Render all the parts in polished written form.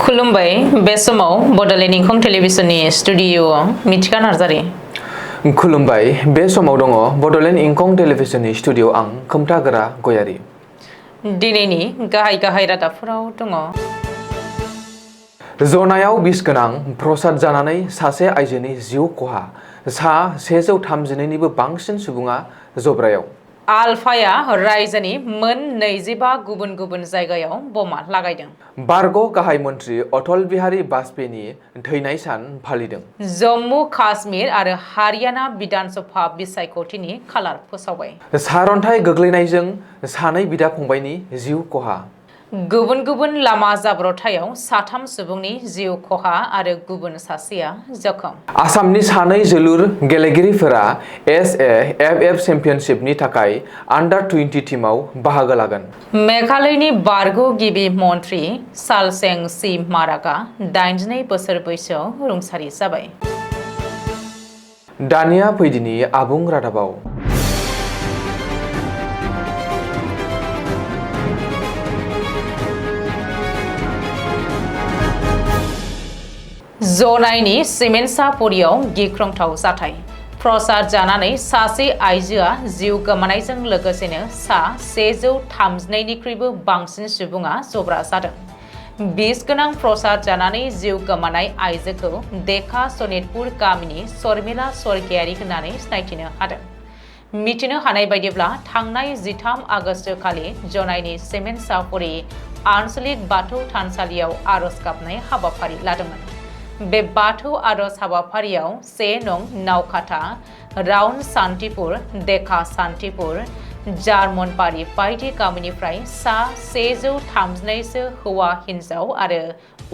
खुलुमबाय बे समाव बडलेण्ड इंखं टेलिभिजननि स्टुडिय'आव मिथिका नार्जारि। खुलुमबाय बे समाव दङ बडलेण्ड इंखं टेलिभिजननि स्टुडिय'आव आं खोमथागोरा गयारि। दिनैनि गाहाय रादाबफोराव दङ। जनायाव बिस गोनां प्रसाद जानानै सासे आइजोनि जिउ खहा, सा 132निबो बांसिन सुबुङा जब्रायाव। आलफाया रायजोनि मोन 25 गुबुन गुबुन जायगायाव बमा लागायदों। बारग' गाहाय मन्थ्रि अटल बिहारी वाजपेयीनि थैनाय सान फालिदों। जम्मु काश्मीर आरो हारियाना बिधानसभा बिसायख'थिनि खालार फोसावबाय। सारन्थाइ गोग्लैनायजों सानै बिदा फंबायनि जिउ खहा। गुबुन गुबुन लामा जाब्रबथायाव 3 सुबुंनि जिउ खहा आरो गुबुन सासेया जखम। आसामनि सानै जोलुर गेलेगिरिफोरा SAFF चेम्पियनशिपनि थाखाय आन्डार-20 टीमआव बाहागो लागोन। मेघालयनि बारग' गिबि मन्थ्रि सालचें सि मारागा 82 बोसोर बैसोआव रुंसारि जाबाय। दानिया फैदिनि आबुं रादाबाव। जनायनि सिमेन्टसापरियाव गिख्रंथाव जाथाय। प्रसाद जानानै सासे आइजोआ जिउ गोमानायजों लोगोसेनो सा 132निख्रुइबो बांसिन सुबुङा जब्रा जादों। बिस गोनां प्रसाद जानानै जिउ गोमानाय आइजोखौ देखा सनितपुर गामिनि शर्मिला स्वर्गियारि होननानै सिनायथिनो हादों। मिथिनो हानाय बायदिब्ला थांनाय 13 आगस्ट खालि जनायनि सिमेन्टसापरि आन्सलिक बाथौ थानसालियाव आरज गाबनाय हाबाफारि लादोंमोन। बे बाथौ आरज हाबाफारियाव 1 नं नावखाथा, राउन्ड सान्तिपुर, देखा सान्तिपुर, जार्मनबारि बायदि गामिनिफ्राय सा 132सो हौवा हिन्जाव आरो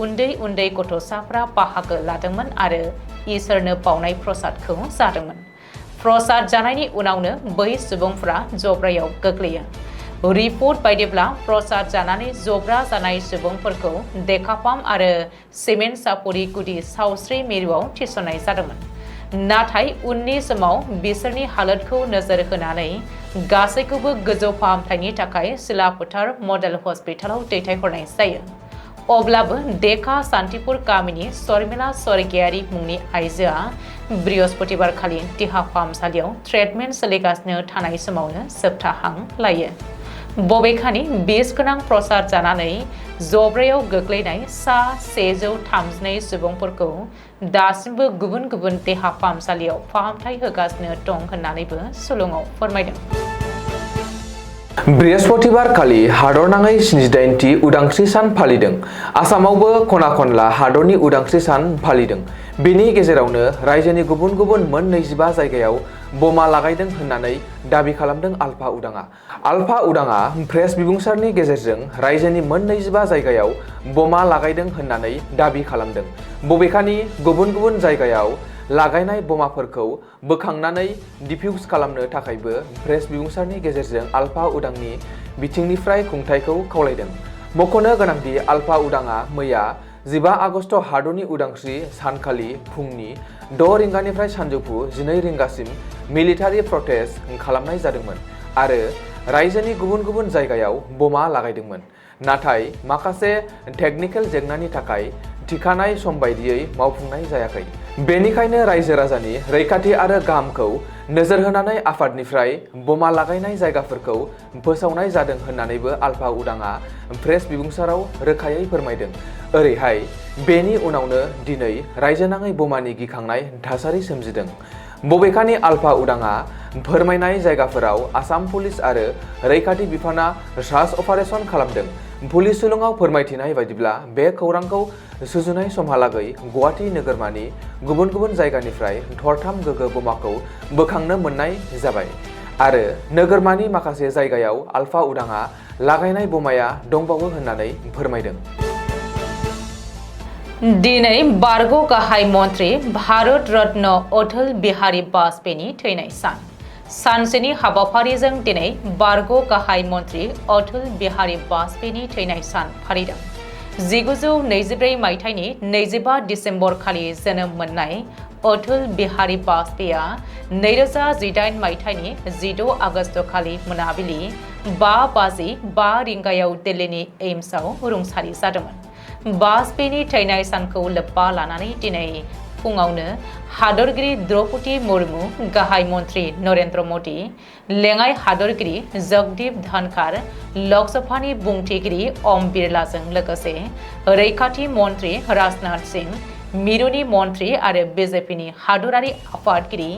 उन्दै उन्दै गथ'साफ्रा बाहागो लादोंमोन आरो इसोरनो बावनाय प्रसादखौ जादोंमोन। प्रसाद जानायनि उनावनो बै सुबुंफ्रा जब्रायाव गोग्लैयो। रिपर्ट बायदिब्ला प्रसाद जानानै जब्रा जानाय सुबुंफोरखौ देखापाम आरो सिमेन्टसापरि गुदि सावस्रि मिरुआव थिसननाय जादोंमोन। नाथाय उननि समाव बिसोरनि हालोदखौ नोजोर होनानै गासैखौबो गोजौ फाहामथायनि थाखाय सिलाफोथार मडेल हस्पिटालाव दैथायहरनाय जायो। अब्लाबो देखा सान्तिपुर गामिनि शर्मिला स्वर्गियारि मुंनि आइजोआ बृहस्पतिबारखालि देहा फाहामसालियाव ट्रिटमेन्ट सोलिगासिनो थानाय समावनो जोबथा हां लायो। बबेखानि बिस गोनां प्रसाद जानानै जब्रायाव गोग्लैनाय सा 132 सुबुंफोरखौ दासिमबो गुबुन गुबुन देहा फाहामसालियाव फाहामथाय होगासिनो दं होननानैबो सुलुङाव फोरमायदों। बृहस्पतिबारखालि हादरनाङै 78थि उदांस्रि सान फालिदों। आसामावबो खना खनला हादरनि उदांस्रि सान फालिदों। बेनि गेजेरावनो रायजोनि गुबुन गुबुन मोन 25 जायगायाव बमा लागायदों होननानै दाबि खालामदों आलफा उदाङा। आलफा उदाङा प्रेस बिबुंसारनि गेजेरजों रायजोनि मोन 25 जायगायाव बमा लागायदों होननानै दाबि खालामदों। बबेखानि गुबुन गुबुन जायगायाव लागायनाय बमाफोरखौ बोखांनानै डिफ्यूज खालामनो थाखायबो प्रेस बिबुंसारनि गेजेरजों आलफा उदांनि बिथिंनिफ्राय खुंथायखौ खावलायदों। मख'नो गोनांदि आलफा उदाङा मैया 15 आगस्ट हादरनि उदांस्रि सानखालि फुंनि 6 रिंगानिफ्राय सानजौफु 12 रिंगासिम मिलिटारि प्रटेस्ट खालामनाय जादोंमोन आरो रायजोनि गुबुन गुबुन जायगायाव बमा लागायदोंमोन। नाथाय माखासे टेकनिकेल जेंनानि थाखाय थिखानाय सम बायदियै मावफुंनाय जायाखै। बेनिखायनो रायजो राजानि रैखाथि आरो गाहामखौ नोजोर होनानै आफादनिफ्राय बमा लागायनाय जायगाफोरखौ फोसावनाय जादों होननानैबो आलफा उदाङा प्रेस बिबुंसाराव रोखायै फोरमायदों। ओरैहाय बेनि उनावनो दिनै रायजोनाङै बमानि गिखांनाय थासारि सोमजिदों। बबेखानि आलफा उदाङा फोरमायनाय जायगाफोराव आसाम पुलिस आरो रैखाथि बिफाना सार्च अपारेशन खालामदों। पुलिस सुलुङाव फोरमायथिनाय बायदिब्ला बे खौरांखौ सुजुनाय समहालागै गुवाहाटि नोगोरमानि गुबुन गुबुन जायगानिफ्राय थरथाम गोगो बमाखौ बोखांनो मोननाय जाबाय आरो नोगोरमानि माखासे जायगायाव आलफा उदाङा लागायनाय बमाया दंबावो होननानै फोरमायदों। दिनै बारग' गाहाय मन्थ्रि भारत रत्न अटल बिहारी वाजपेयीनि थैनाय सान। सानसेनि हाबाफारिजों दिनै बारग' गाहाय मन्थ्रि अटल बिहारी वाजपेयीनि थैनाय सान फालिदों। 1924 मायथाइनि 25 डिसेम्बर खालि जोनोम मोननाय अटल बिहारी वाजपेयीआ 2018 मायथाइनि 16 आगस्ट खालि मोनाबिलि 5:05 दिल्लीनि एम्सआव रुंसारि जादोंमोन। बाजपेयीनि थैनाय सानखौ लोब्बा लानानै दिनै फुङावनो हादरगिरि द्रौपदी मुर्मु, गाहाय मन्त्रि नरेन्द्र मदि, लेङाइ हादरगिरि जगदीप धनखार, लकसभानि बुंथिगिरि ओम बिरलाजों लोगोसे रैखाथि मन्त्रि राजनाथ सिंह, मिरुनि मन्त्रि आरो बिजेपिनि हादरारि आफादगिरि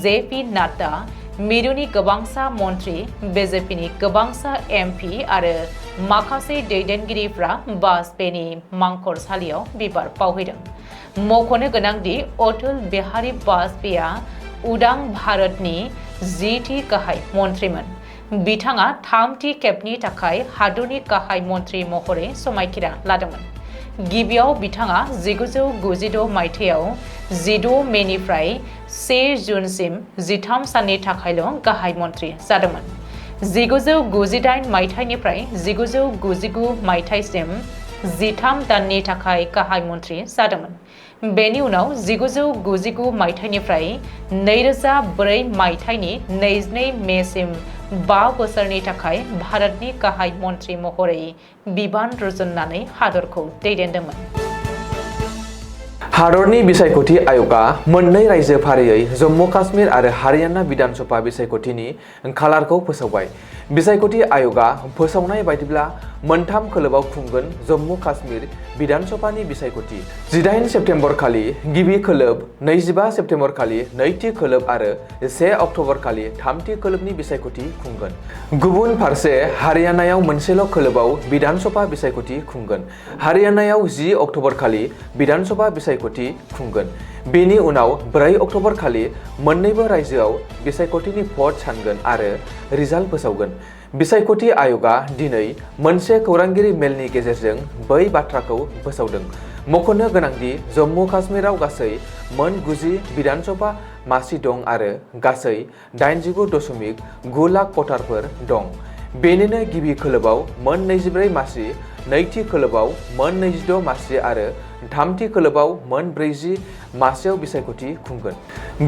जेपि नाड्डा, मिरुनि गोबांसा मन्त्रि, बिजेपिनि गोबांसा एमपि आरो माखासे दैदेनगिरिफ्रा बाजपेयीनि मांखरसालियाव बिबार बावहैदों। मख'नो गोनांदि अटल बिहारी बाजपेयीआ उदां भारतनि 10थि गाहाय मन्त्रिमोन। बिथाङा 3थि खेबनि थाखाय हादरनि गाहाय मन्त्रि महरै समायखिरा लादोंमोन। गिबियाव बिथाङा 1996 मायथाइयाव 16 मेनिफ्राय 1 जुनसिम 13 साननि थाखायल' गाहाय मन्त्रि जादोंमोन। 1998 मायथाइनिफ्राय 1999 मायथाइसिम 13 दाननि थाखाय गाहाय मन्त्रि जादोंमोन। बेनि उनाव 1999 मायथाइनिफ्राय 2004 मायथाइनि 22 मेसिम 5 बोसोरनि थाखाय भारतनि गाहाय मन्त्रि महरै बिबान रुजुननानै हादरखौ दैदेनदोंमोन। हादरनि बिसायख'थि आय'गआ मोननै रायजो फारियै जम्मु काश्मीर आरो हारियाना बिधान सभा बिसायख'थिनि खालारखौ फोसावबाय। बिसायख'थि आय'गआ फोसावनाय बायदिब्ला मोनथाम खोलोबाव खुंगोन जम्मु काश्मीर बिधान सभानि बिसायख'थि। 18 सेप्तेम्बर खालि गिबि खोलोब, 25 सेप्तेम्बर खालि नैथि खोलोब आरो 1 अक्ट'बर खालि थामथि खोलोबनि बिसायख'थि खुंगोन। गुबुन फारसे हारियानायाव मोनसेल' खोलोबाव बिधान सभा बिसायख'थि खुंगोन। हारियानायाव 10 अक्ट'बर खालि बिधान सभा बिसायख'थि खुंगोन। बेनि उनाव 4 अक्ट'बर खालि मोन्नैबो रायजोआव बिसायख'थिनि भट सानगोन आरो रिजाल्ट फोसावगोन। बिसायख'थि आय'गआ दिनै मोनसे खौरांगिरि मेलनि गेजेरजों बै बाथ्राखौ फोसावदों। मख'नो गोनांदि जम्मु काश्मीराव गासै मोन 90 बिधान सभा मासि दं आरो गासै 89.9 लाख भटारफोर दं। बेनिनो गिबि खोलोबाव मोन 24 मासि, नैथि खोलोबाव मोन 26 मासि आरो थामथि खोलोबाव मोन 40 मासियाव बिसायख'थि खुंगोन।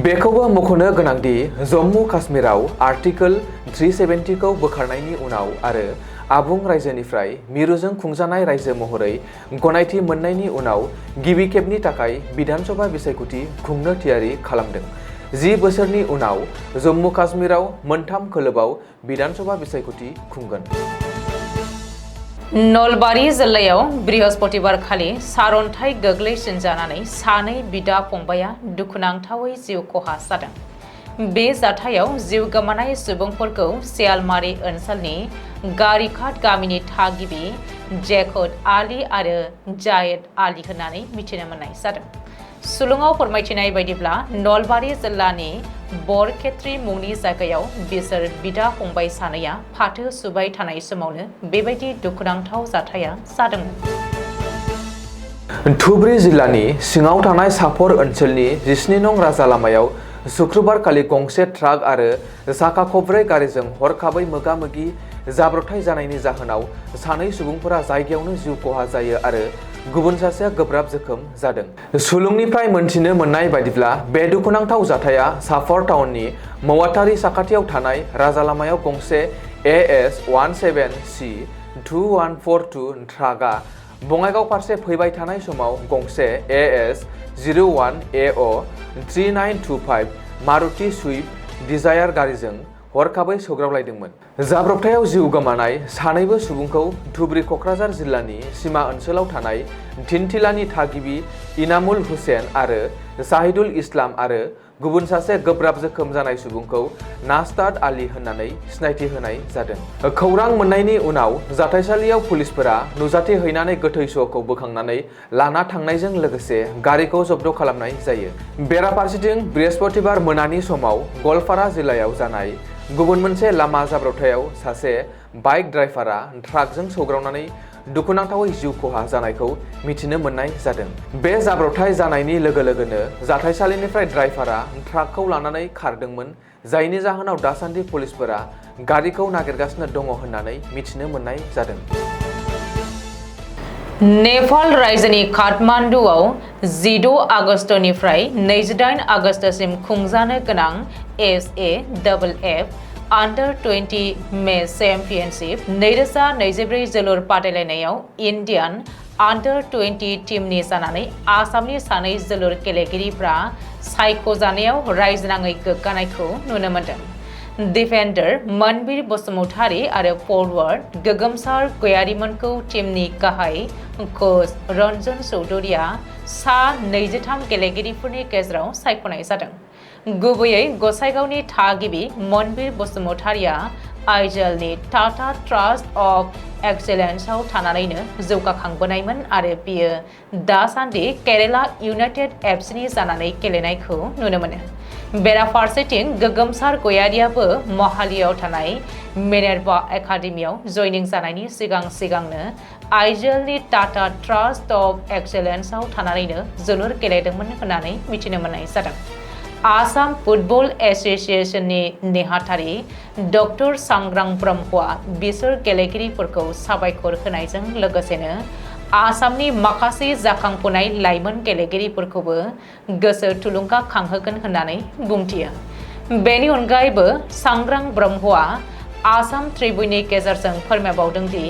बेखौबो मख'नो गोनांदि जम्मु काश्मीराव आर्टिकोल 370 खौ बोखारनायनि उनाव आरो आबुं रायजोनिफ्राय मिरुजों खुंजानाय रायजो महरै गनायथि मोननायनि उनाव गिबि खेबनि थाखाय बिधान सभा बिसायख'थि खुंनो थियारि खालामदों। 10 बोसोरनि उनाव जम्मु काश्मीराव मोनथाम खोलोबाव बिधान सभा बिसायख'थि खुंगोन। नलबारि जिल्लायाव बृहस्पतिबारखालि सारअन्थाइ गोग्लैसिनजानानै सानै बिदा फंबाया दुखुनांथावै जिउ खहा जादों। बे जाथायाव जिउ गोमानाय सुबुंफोरखौ सियालमारि ओनसोलनि गारिघाट गामिनि थागिबि जेकट आली आरो जायेद आली होननानै मिथिनो मोननाय जादों। सुलुङाव फोरमायथिनाय बायदिब्ला नलबारि जिल्लानि बरखेत्री मुंनि जायगायाव बिसोर बिदा फंबाय सानैया फाथो सुबाय थानाय समावनो बेबायदि दुखुनांथाव जाथाया जादोंमोन। धुबरी जिल्लानि सिङाव थानाय सापर ओनसोलनि 17 नं राजा लामायाव शुक्रबारखालि गंसे ट्राक आरो साखा खबब्रै गारिजों हरखाबै मोगा-मोगि जाब्रबथाय जानायनि जाहोनाव सानै सुबुंफोरा जायगायावनो जिउ खहा जायो आरो गुबुन सासेया गोब्राब जोखोम जादों। सुलुंनिफ्राय मोनथिनो मोननाय बायदिब्ला बे दुखुनांथाव जाथाया सापर टाउननि मौवाटारी साखाथियाव थानाय राजा लामायाव गंसे AS17C 2142 ट्राकआ बङाइगाव फारसे फैबाय थानाय समाव गंसे AS01AO 3925 मारुति स्विफ्ट डिजायार गारिजों हरखाबै सौग्रावलायदोंमोन। जाब्रबथायाव जिउ गोमानाय सानैबो सुबुंखौ धुबरी क'क्राझार जिल्लानि सिमा ओनसोलाव थानाय थिनथिलानि थागिबि इनामुल हुसेन आरो शाहिदुल इस्लाम आरो गुबुन सासे गोब्राब जोखोम जानाय सुबुंखौ नास्ताद आली होननानै सिनायथि होनाय जादों। खौरां मोननायनि उनाव जाथायसालियाव पुलिसफोरा नुजाथि हैनानै गोथै सहखौ बोखांनानै लाना थांनायजों लोगोसे गारिखौ जब्द खालामनाय जायो। बेराफारसेथिं बृहस्पतिबार मोनानि समाव गवालपारा जिल्लायाव जानाय गुबुन मोनसे लामा जाब्रबथायाव सासे बाइक ड्राइभारा ट्राकजों सौग्रावनानै दुखुनांथावै जिउ खहा जानायखौ मिथिनो मोननाय जादों। बे जाब्रबथाय जानायनि लोगो लोगोनो जाथायसालिनिफ्राय ड्राइभारा ट्राकखौ लानानै खारदोंमोन, जायनि जाहोनाव दासान्दि पुलिसफोरा गारिखौ नागिरगासिनो दङ होननानै मिथिनो मोननाय जादों। नेपाल रायजोनि काठमान्डुआव 16 आगस्तनिफ्राय 28 आगस्तसिम खुंजानो गोनां SAFF आन्डार 20 मेच चेम्पियनशिप 2024 जोलुर बादायलायनायाव इन्डियान Under 20 टीमनि जानानै आसामनि सानै जोलुर गेलेगिरिफ्रा सायख'जानायाव रायजोनाङै गोग्गानायखौ नुनो मोन्दों। डिफेन्डार मनबीर बसुमतारी आरो फरवार्ड गोगोमसार गयारिमोनखौ टीमनि गाहाय कच रन्जन चौधुरीया सा 23 गेलेगिरिफोरनि गेजेराव सायख'नाय जादों। गुबैयै गसाइगावनि थागिबि मनबीर बसुमतारीया आइजलनि टाटा ट्रास्ट अफ एक्सेलेन्सआव थानानैनो जौगाखांबोनायमोन आरो बियो दासान्दि केरेला इउनाइटेड एफसिनि जानानै गेलेनायखौ नुनो मोनो। बेराफारसेथिं गोगोमसार गयारियाबो महालियाव थानाय मिनेर्भा एकाडेमियाव जयनिं जानायनि सिगांनो आइजलनि टाटा ट्रास्ट अफ एक्सेलेन्सआव थानानैनो जोलुर गेलेदोंमोन होननानै मिथिनो मोननाय जादों। आसाम फुटबल एसोसिएशननि नेहाथारि डक्टर सांग्रां ब्रह्मआ बिसोर गेलेगिरिफोरखौ साबायखर होनायजों लोगोसेनो आसामनि माखासे जाखांफुनाय लाइमोन गेलेगिरिफोरखौबो गोसो थुलुंगाखांहोगोन होननानै बुंथियो। बेनि अनगायैबो सांग्रां ब्रह्मआ आसाम ट्रिब्युननि गेजेरजों फोरमायबावदों दि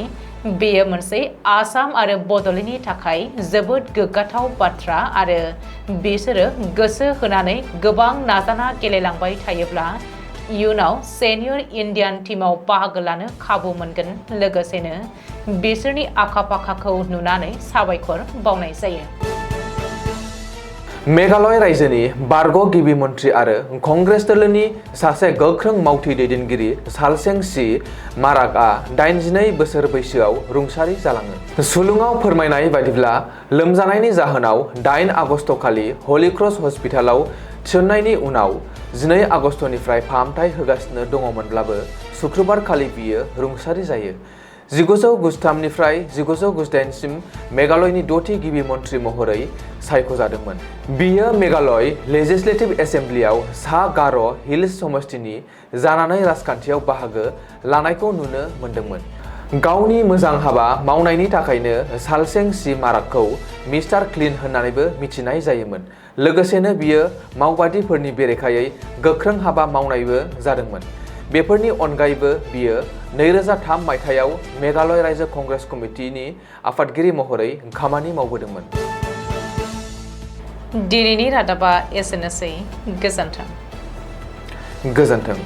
बेयो मोनसे आसाम आरो बड'लेण्डनि थाखाय जोबोद गोग्गाथाव बाथ्रा आरो बिसोरो गोसो होनानै गोबां नाजाना गेलेलांबाय थायोब्ला इयुनाव सेनियर इन्डियान टीमाव बाहागो लानो खाबु मोनगोन। लोगोसेनो बिसोरनि आखा-फाखाखौ नुनानै साबायखर बावनाय जायो। मेघालय रायजोनि बारग' गिबि मन्थ्रि आरो कंग्रेस दोलोनि सासे गोख्रों मावथि दैदेनगिरि सालचें सि माराकआ 82 बोसोर बैसोआव रुंसारि जालाङो। सुलुङाव फोरमायनाय बायदिब्ला लोमजानायनि जाहोनाव 8 आगस्तखालि हलि क्रस हस्पिटालाव थिसननायनि उनाव 12 आगस्तनिफ्राय फाहामथाय होगासिनो दङमोनब्लाबो शुक्रबारखालि बियो रुंसारि जायो। 1993 निफ्राय 1998 सिम मेघालयनि 6थि गिबि मन्थ्रि महरै सायख'जादोंमोन। बियो मेघालय लेजिस्लेटिभ एसेम्ब्लियाव सा गार' हिल्स समष्टिनि जानानै राजखान्थियाव बाहागो लानायखौ नुनो मोन्दोंमोन। गावनि मोजां हाबा मावनायनि थाखायनो सालचें सि माराकखौ मिस्टार क्लीन होननानैबो मिथिनाय जायोमोन। लोगोसेनो बियो मावबादिफोरनि बेरेखायै गोख्रों हाबा मावनायबो जादोंमोन। बेफोरनि अनगायैबो बियो 2003 मायथाइयाव मेघालय रायजो कंग्रेस कमिटिनि आफादगिरि महरै खामानि मावबोदोंमोन। दिनैनि रादाबा एसेनोसै। गोजोन्थों। गोजोन्थों।